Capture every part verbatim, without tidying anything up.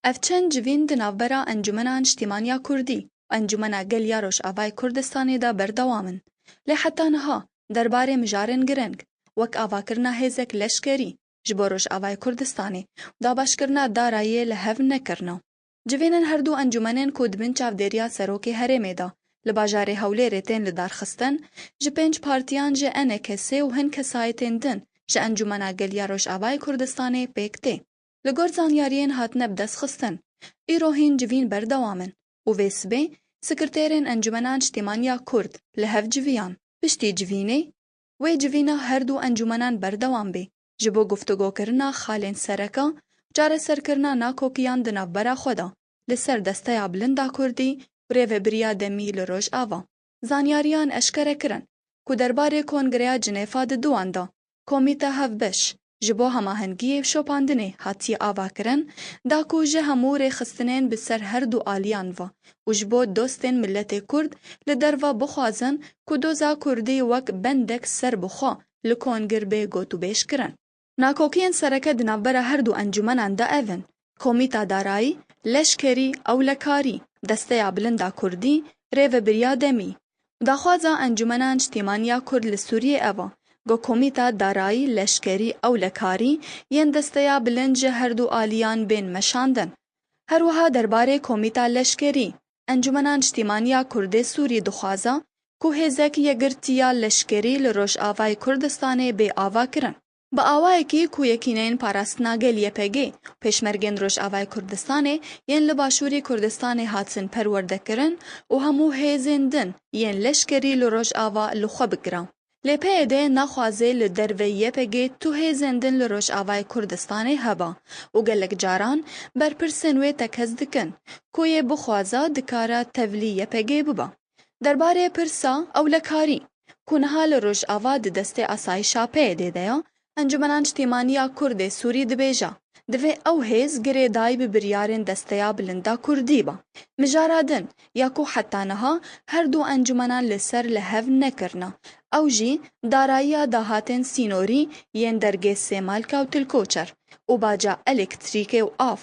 Ev çend civîn di navbera Encûmena Niştîmaniya Kurdî û Encûmena Gel ya Rojavayê Kurdistanê de berdewam in. Lê heta niha derbarê mijarên girîng, wek avakirina hêzek leşkerî ji bo Rojavayê Kurdistanê û dabeşkirina darayiyê li hev nekirine. Civînên her du encûmenên ku di bin çavdêriya serokê herêmê de li bajarê Hewlêrê tên lidarxistin, ji pênc partiyan ji E N K S ê û hin kesayetên din ji Encûmena Gel ya Rojavayê Kurdistanê pêk tê. Li gor zanyariyên hatine bidestxistin, îro hîn civîn berdewam in û vê sibê sekreterên Encûmena Niştîmaniya Kurd li hev civiyan. Piştî civînê, wê civîna her du encûmenan berdewam bê ji bo guftugokirina xalên sereke û çareserkirina nakokiyan di navbera xwe de li ser Desteya Bilind a Kurdî û Rêvebiriya Demî li Rojava. Zanyariyan eşkere kirin ku derbarê Kongreya Cinêfa di duwan de Komîta Hevbeş ji bo Hemahengiyê û Şopandinê hatiye avakirin, da ku ji hemû rêxistinên bi ser her du aliyan ve û ji bo dostên miletê Kurd li derve bixwazin ku doza Kurdî wek bendek serbixwe li Kongir bê gotûbêj kirin. Nakokiyên sereke di navbera her du encûmenan de ev in: Komîta Darayî, Leşkerî, Ewlekarî, Desteya Bilind a Kurdî, Rêvebiriya Demî. Daxwaza Encûmena Niştîmaniya Kurd li Sûriyê ev e, ku Komîta Darayî, Leşkerî, Ewlekarî yên Desteya Bilind ji her du aliyan bên meşandin. Her wiha derbarê Komîta Leşkerî, Encûmena Niştîmaniya Kurdê Sûrî dixwaze ku hêzek yekgirtiya leşkerî li Rojavayê Kurdistanê bê avakirin. Bi awayekî ku Yekîneyên Parastina Gel, Y P G, pêşmergên Rojavayê Kurdistanê yên li Başûrê Kurdistanê hatin perwerdekirin û hemû hêzên din yên leşkerî li Rojava li xwe bigire. Lê P Y D naxwaze li derveyî Y P G tu hêzên din li Rojavayê Kurdistanê hebe û gelek caran berpirsên wê tekez dikin ku yê bixwaze dikare tevlî Y P G bibe. Derbarê pirsa ewlekarî ku niha li Rojava di destê asayişa P Y D de ye, Encûmena Niştîmaniya Kurdê Sûrî dibêje, divê ew hêz girêdayî bi biryarên Desteya Bilind a Kurdî be. Mijara din ya ku heta niha her du encûmenan li ser li hev nekirine, ew jî darayiya dahatên sînorî yên dergê Sêmalka û Tilkoçer û baca elektrîkê û av,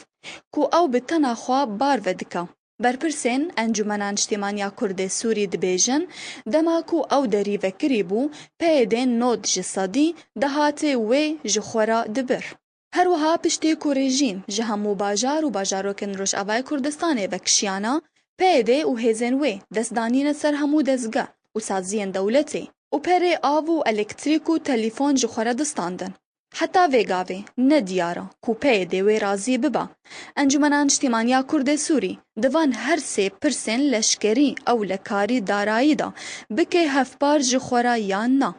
ku ew bi tena xwe bar vedike. Berpirsên Encûmena Niştîmaniya Kurdê Sûrî dibêjin, dema ku ew derî vekirîbû, P Y D nod ji sedî dahatê wê ji xwe re dibir. Her wiha piştî ku rejîm ji hemû bajar û bajarokên Rojavayê Kurdistanê vekişiyana, P Y D û hêzên wê dest danîne ser hemû dezgeh û saziyên dewletê û perê av û elektrîk û telîfon ji xwe re distandin. Heta vê gavê ne diyar e ku P Y D wê razî bibe. Encûmena Niştîmaniya Kurdê Sûrî di van her sê pirsên leşkerî, ewlekarî, darayî de bike hevpar ji xwe re yan na.